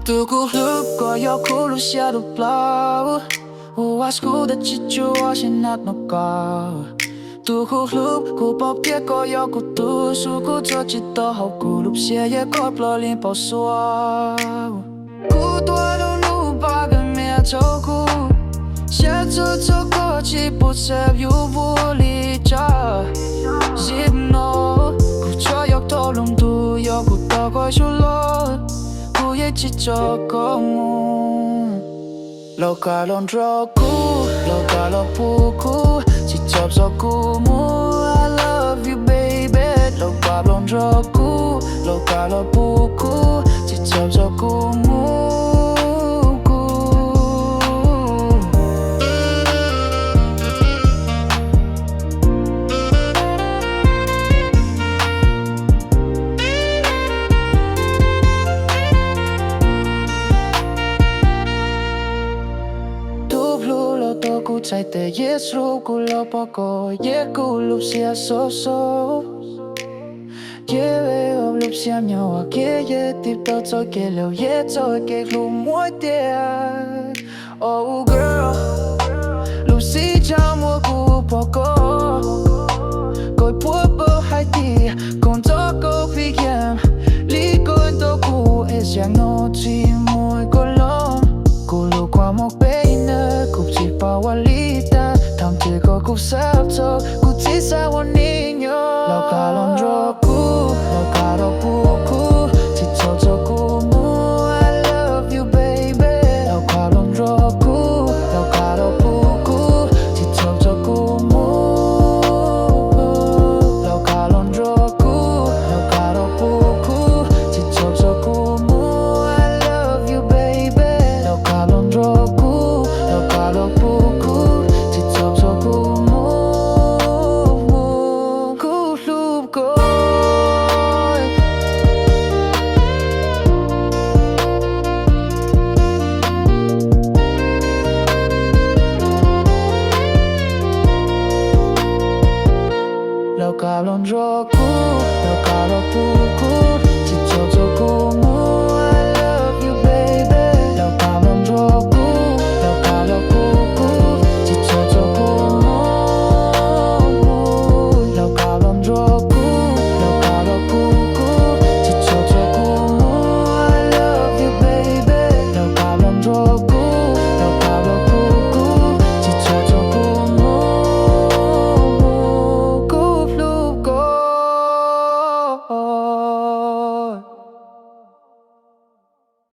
Tus kuv hlub koj yog kuv lub siab dub plaub, ua kuv tsis tshua sib nag no koj. Tus kuv hlub, kuv paub tias koj yog kuv tus, kuv txo tsis tau hauv kuv lub siab, yog koj plaub li npau suav. Kuv tuaj lub hnub pab koj me tso kuv, xav txog txog koj tsis pom xav yus vua li cas. Zim no, kuv tsuas yog tau lub ntuj, yog kuv tau koj xyuv los, kuv yeej tsis tso koj mus. Los koj los nrog kuv, los koj los pub kuv, tsis txhob tso kuv mus, I love you baby. Los koj los nrog kuv, los koj los pub kuv, tsis txhob tso kuv mus kuv. Tus hlub los tau kuv txhais tes, yeej hlub kuv los pom koj, yeej kuv lub siab so so. Yeej lub siab nyob ua ke, yeej tiv tau txoj kev lawm, yeej txoj kev hlub muaj tiag. Oh girl, lub sij hawm muaj kuv pom koj, koj puas paub hais tias koj nco koj phi yeem li koj nco kuv es xya no.